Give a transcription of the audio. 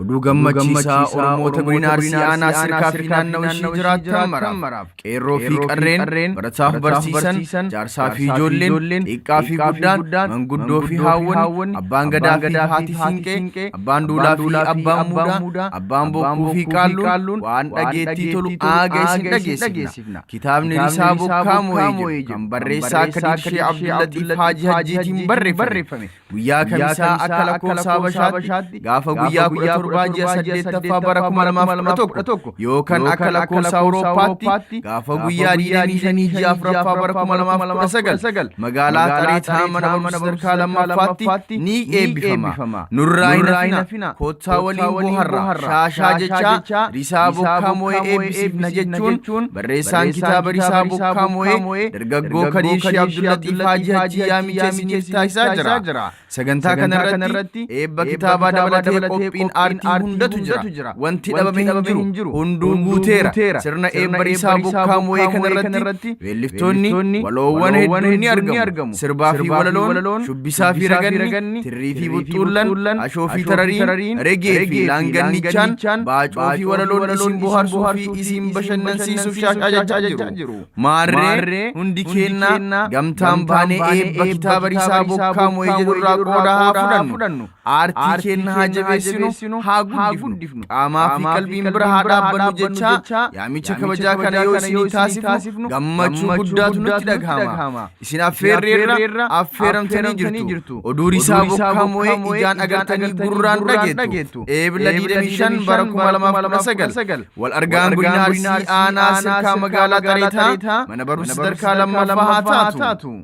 Oduu gammachiisaa Oromoota godina Arsii aanaa Sirkaa fi naannawa ishii jiraatan maraaf qeerroo fi qarreen, barataa fi barsiisan, jaarsaa fi ijoolleen, xiqqaa fi guddaan, manguddoo fi haawwan, abbaan gadaa fi haati siinqee, abbaan duulaa fi abbaan muudaa, abbaan bokkuu fi qaalluun waan dhageettii tolu aaga isin dhageessifna. Kitaabni Risaa Bokkaa Moo'ee jedhu kan barreessaa Kadiir Shee Abdullatiif Haaji Hajjiitiin barreeffame guyyaa Kamisaa akka lakkoofsa Habashaatti gaafa guyyaa 17 ji'a 8ffaa bara 2011 yookaan akka lakkoofsa Awurooppaatti gaafa guyyaa 25 ji'a 4ffaa bara 2019 magaalaa Xareetaa mana barumsa sadarkaa lammaffaatti ni eebbifama. Nurraa hin hafina, koottaa waliin boharra, shaashaa jechaa Risaa Bokkaa Moo'ee eebbisiifna jechuun barreessaan kitaaba Risaa Bokkaa Moo'ee dargaggoo Kadiir Shee Abdullatiif Haajii Hajjii yaamicha isiniif taasisaa jira. Sagantaa kanarratti eebba kitaabaa dabalatee qophiin aartii hundatu jira. Wanti dhabame hin jiru. Hunduu guuteera. Sirna eebba Risaa Bokkaa Moo'ee kanarratti weelliftoonni waloowwan hedduun ni argamu. Sirbaa fi walaloon, shubbisaa fi raganni, tirrii fi buxxuullan, ashoo fi tarariin, regee fi laangannichaan, baacoo fi walaloon isin bohaarsuu fi isin bashannansiisuuf shaashaa jechaa jiru. Maarree hundi keennaa gamtaan baanee eebba kitaaba Risaa Bokkaa Moo'ee jedhurraa qooda haa fudhannu. Aartii keenna haa jabeessinu, haa guddifnu. Qaamaa fi qalbiin bira haa dhaabbannu jechaa yaamicha kabajaa kana yoo isinii taasifnu gammachuu guddaatu nutti dhagahama. Isin affeerreerra, affeeramtanii jirtu. Oduu Risaa Bokkaa Moo'ee ijaan agartanii gurraan dhageettu. Eebla 25 bara 2019 wal argaan godina Arsii aanaa Sirkaa magaalaa Xareetaa mana barumsa sadarkaa lammaffaa haa taatu.